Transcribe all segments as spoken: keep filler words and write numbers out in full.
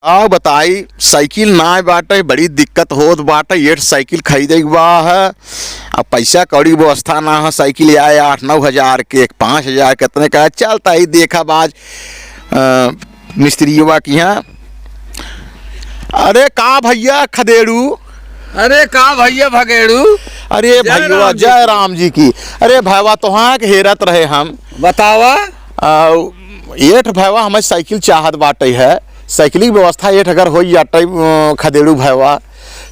आउ बताई, साइकिल नाय बाटे, बड़ी दिक्कत होत बाटे। एठ साइकिल खरीदे के बा है, अब पैसा कौड़ी व्यवस्था ना है। साइकिल आए आठ नौ हजार के, एक पाँच हजार के, इतने का चलता ही। देखा बाज, अ, मिस्त्रियवा की यहाँ। अरे का भैया खदेड़ू? अरे का भैया भगेड़ू? अरे जय भैया, राम जी जय की। राम जी की। अरे भैया, तोहाँ के हेरत रहे हम। बतावा। आ, एठ भैया, हमें साइकिल चाहत बाटे है। साइकिल की व्यवस्था एठ अगर होई जाटे, अ, खदेड़ू भैया,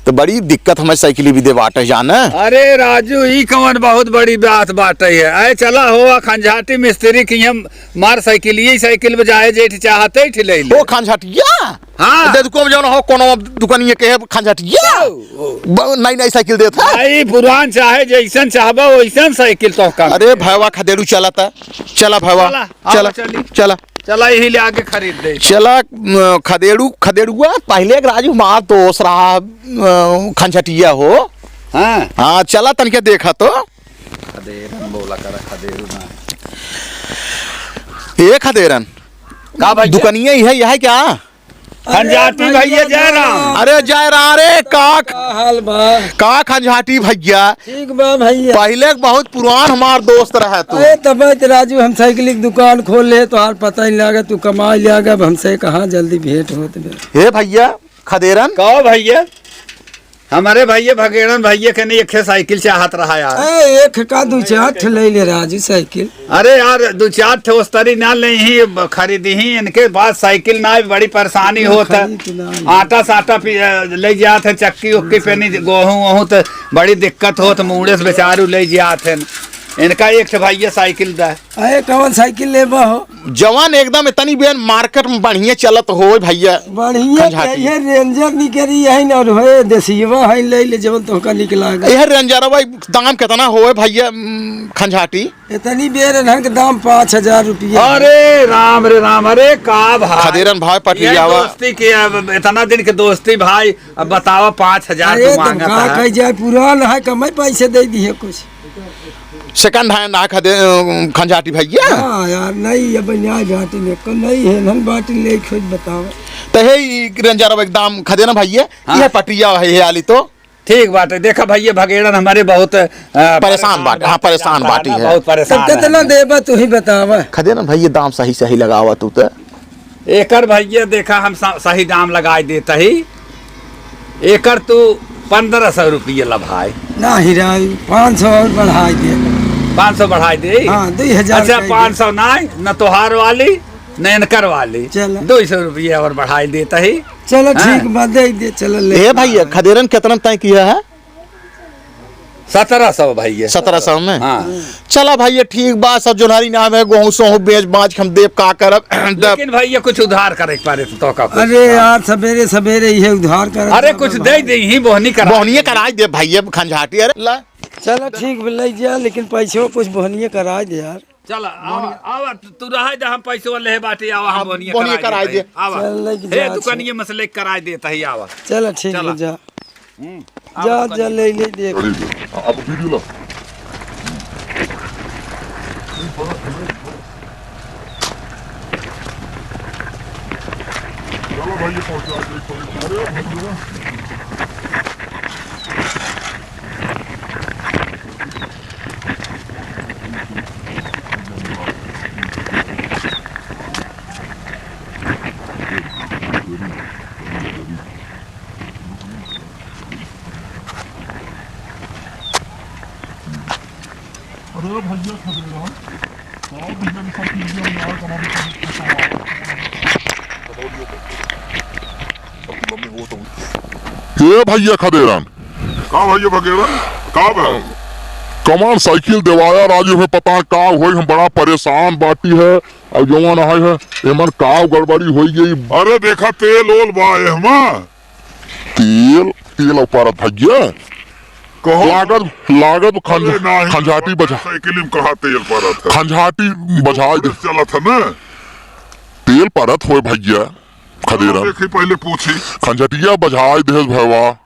तो बड़ी दिक्कत हमें साइकिल भी दे बाटे जाने। अरे राजू, ई कवन बहुत बड़ी बात बाटे है। आए चला हो, आ खंझाटी मिस्त्री की हम मार साइकिल, यही साइकिल बजाए जेठ चाहते ही ठिलैले। ओ खंझाटिया? हाँ। दे दुको जौन हो, कोनो दुकानिया के है खंझाटिया? ओ, ओ। ब-, नई नई साइकिल देत है? नई पुरान चाहे जैसन चाहबा वैसन साइकिल तो कम। अरे भैया खदेड़ू चला ता, चला भैया, चला, आवा चला, चली। चला। चला यही ले आके खरीद दे। चला, अ, खदेड़ू, खदेड़ुआ पहले एक राजू हमार दोस्त रहा, अ, खंझटिया हो। हाँ। हाँ, चला तनिके देखा तो। खदेरन बोला करा, खदेरू ना। ए खदेरन। का भैया? दुकनिया ही है, यह है क्या? खंझाटी अरे भैया भैया जय राम। अरे जय राम रे, का का हाल बा? का खंझाटी भैया? ठीक बा भैया। पहिले के बहुत पुरान हमार दोस्त रहे तू। अरे तब तो राजू हम साइकिल की दुकान खोल ले, तोहार पता ही लागे, तू कमाई ले आगे, अब हमसे कहाँ जल्दी भेंट होत बे। हे भैया खदेरन। कहो भैया, हमारे भैया भगेड़न भैया के नहीं एक ठे साइकिल चाहत रहा यार। ए, एक का दू चार ठे ले ले राजू साइकिल। अरे यार, दू चार ठे ओस्तरी ना ले ही, ब-, खरीदी ही, इनके बाद साइकिल ना, बड़ी परेशानी ना होत है। खरीद ना। आटा साटा पी-, अ, ले जात है, चक्की उक्की पे नहीं, गोहूं वोहूं तो बड़ी दिक्कत होत, मूड़े से बेचारू ले जात है। इनका एक ठे भैया साइकिल दा। अरे, कौन साइकिल लेबा हो? जवान एकदम इतनी बेन मार्केट में बढ़िया चलत हो भैया। बढ़िया खंझाटी। ये रेंजर निकली है ना, और होए देसियवा है, ले ले जवन तोहका निक लागे। यह रेंजरवा दाम कितना होए भैया, उम, खंझाटी? इतनी बेर इन्हन के दाम पाँच हजार रुपया है। अरे राम रे राम, अरे का भाई? खदेरन भाई ये पटियावा। दोस्ती के, अब इतना दिन के दोस्ती भाई, अब बतावा पाँच हजार अरे तो तब मांगत का है। कह जाए, पुरान है, कम ही पैसे दे दिए कुछ। सेकंड हैंड आ खदे, अ, खंझाटी भैया। हाँ यार, नहीं, अब न्याय घाटी में कम नहीं है, नन बाटी ले खुद बतावा। तो हे ई रेंजरवा एकदम खदे ना भैया, हाँ। ये पटिया है, ये आली तो। ठीक बाटे। देखा भैया, भगेड़न हमारे बहुत, अ, परेशान बाटे, हाँ, परेशान बाटे है। बहुत परेशान तब है। कितना देबा, तू ही बतावा। खदे ना भैया, दाम सही, सही लगावा तू तो। एकर भैया, देखा, हम स-, सही दाम लगाई देत ही। एकर तू पन्द्रह सौ रुपये ला भाई। नाही राई, पाँच सौ और बढ़ाई दे। पाँच सौ बढ़ाई दे? हाँ, दो हजार अच्छा, कह दे। पाँच सौ नाई, न तोहार वाली, न इनकर वाली। चला। दो सौ रुपये और बढ़ाई देत ही। चला, हाँ। ठीक बा, दे दे, चला, ले। ए भैया, खदेरन कितना तय किया है? सतरह सौ भैया। सतरह सौ में? हाँ। चला भैया, ठीक बा, सब जोन्हरी नाम है, गोहूँ सोहूँ बेच बाच के हम देब, का करब? दब। लेकिन भैया, कुछ उधार करे के पड़े तो, तो का कुछ अरे उधार। यार, सबेरे सबेरे इहे उधार करत अरे, रहबा कुछ भाई। दे दे, ही बोहनी करा बोहनिए दे। कराई दे भैया, खंझाटी, अरे ला। चला ठीक बा, ले जा, लेकिन पैसो कुछ बोहनिए कराई दे यार। चला, आवा, आवा, तू, तू रहे दे, हम पैसो ले बाटी, आवा, हम हाँ, बोहनिए बोहनिए कराई कराई दे। दे। आवा। चल, ले हे, जा, दुकानिए में से ले कराई देत ही, आवा। चला ठीक चला। बा, जा। हम्म, जा, आवा, जा, ले, ले, देख। अब वीडियो ला। चलो भाई, ये पहुंचा दे, पहुंचा दे। अरे भैया। अरे भैया, खदेरन। का भैया, निकल के वीडियो में यार, कमाल की खदेरन। ए भैया, खदेरन। का भैया, भगेरन? का भा? कमान साइकिल देवाया राजू है, पता है का होई, हम बड़ा परेशान बाटी है। अब जवान आए है, एमन का गड़बड़ी होई गई। अरे देखा, तेल ओल बा एहमा। तेल, तेल परत भैया। कहो। लागत, लागत खंज-, अरे नाही, खंझाटी बजा। साइकिल में कहाँ तेल परत है? खंझाटी बजाए दे। चलत है ना। तेल परत होए भैया, खदेरन। देखी पहले पूछी। खंझटिया बजाए देस भैया।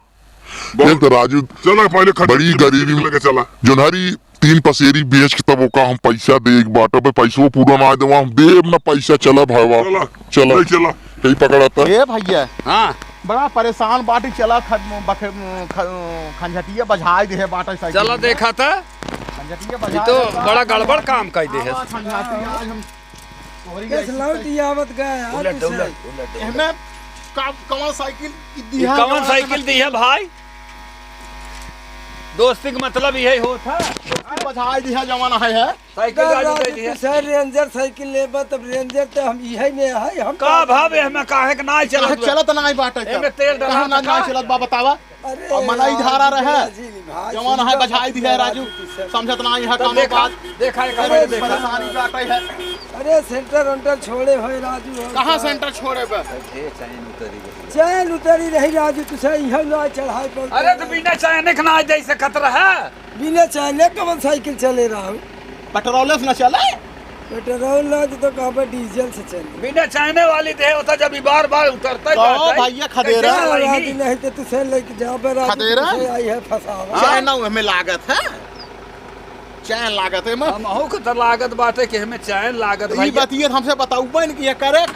बहुत एक तो राजू चला पहले खंझटिया बड़ी गरीबी में लेके चला। जोन्हरी तीन पसेरी बेच के तब ओका हम पैसा दे एक बाटा पे पैसो पूरा ना देवा, हम देब ना पैसा, चला भैया। चला, चला। ले चला। यही पकड़ा था। ए भइया, हाँ। बड़ा परेसान बाटी, चला ख-, बखे-, ख-, खंजटिया बझाइ देहे बाटे साइकिल चला में। देखा था। खंजटिया ई बझाइ तो देहे, बड़ा गड़बड़ काम कइ देहे। आवा खंजटिया, आज हम तोहरी केस ऐसी लौट साइकिल ही आवत गए, आज उलट, किसे? उलट, उलट, उलट। एहमे का-, कवन साइकिल ई ई दिहा कवन जमाना साइकिल में? दिहा भाई? दोस्ती के मतलब इहे होत है। दोस्ती बझाइ दिहा जमाना है, है? साइकिल का गाड़ी राजू दे दिया। तू सर रेंजर साइकिल लेबा, तब रेंजर तो हम इहे में है, हम का का भाव करें? एहमे काहे के नाई काहे चलत बा? चलत नाई बाटे एहमे तब? तेल डाला कहाँ ना, का? नाई चलत बा, बतावा? अरे अब मनई यार, धारा रहे। राजी नहीं भाई, जवान है, सुनता बझाई मत दिया कर राजू। राजू तू सर। समझत नाई है तो काम देखा, बात। देखा, एक अरे कपड़े देखा। परेशानी बाटे है। अरे सेंटर वेंटर छोड़े हो राजू, हो कहाँ का? सेंटर छोड़े बे? चैन उतरी रही राजू, तू सर इहे ना चढ़ाई पर। अरे तो बिना चैन के ना जैसे खतरा है। बिना चैने कवन साइकिल चले रहा हूँ? पेट्रोल से न चले? पेट्रोल ना तो कहबे डीजल से चले। बिना चैने वाली दे होता जब ई बार-बार उतरता तो जाता है, भैया खदेरा। कैसे चलाई? राजी नहीं तो तू से लेके जाबे राजी, खदेरा? तू से आई है फसावा। चैन ना हमें लागत है, चैन लागत है मैं। हमहू के तो लागत बाटे कि हमें चैन लागत ई भैया। बतिये हमसे बताऊ बन कि ये करे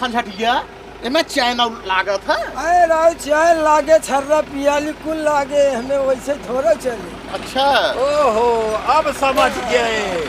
खंझटिया। एमे चैन लागत है? अरे राव, चैन लागे, छर्रा पियाली कुल लागे, हमें वैसे थोड़ा चले। अच्छा। ओहो, अब समझ गए।